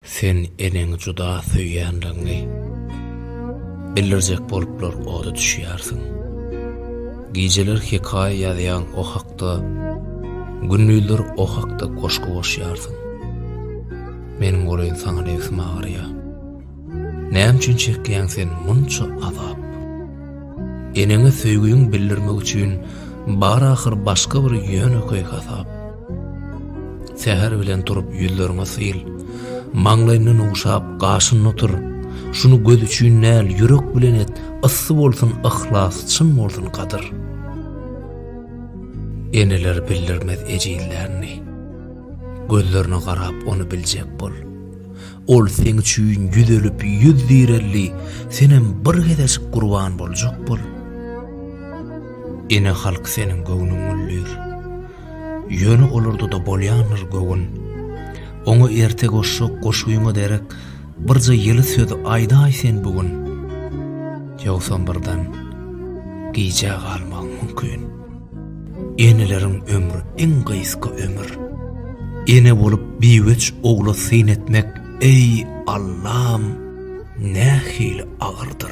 Sen eneňi juda söýýänligiňi Bildirjek boluplar oda düşýärsiň. Gijeler hekaýa ýazýaň o hakda, Gündizler o hakda goşgy goşýarsyň. Meniň welin saňa nebsim agyrýar. Näme üçin çekýäň sen munça azap? Eneňe söýgüňi bildirmek üçin bar ahyr başga bir ýönekeý hasap. Säher bilen turup ýüzleriňe syl, Maňlaýyndan ogşap, gaşynda otur. Şuny göz üçin däl, ýürek bilen et, Yssy bolsun yhlas, çyn bolsun gadyr. Eneler bildirmez ejizlänini, Gözlerine garap ony biljek bol. Ol seň üçin ýüz ölüp, ýüz direldi, Senem bir gezejik gurban boljak bol. Ene halk seniň göwnüň güllür. Ýöne olarda-da bolýandyr göwün. Oňa erte goşjak goşgyňa derek birje ýyly sözi aýdaý sen bu gün. Ýogsam birden gijä galmagyň mümkin. Eneleriň ömri iň gysga ömür. Ene bolup biweç ogla syn etmek, eý, Allam, nähili agyrdyr.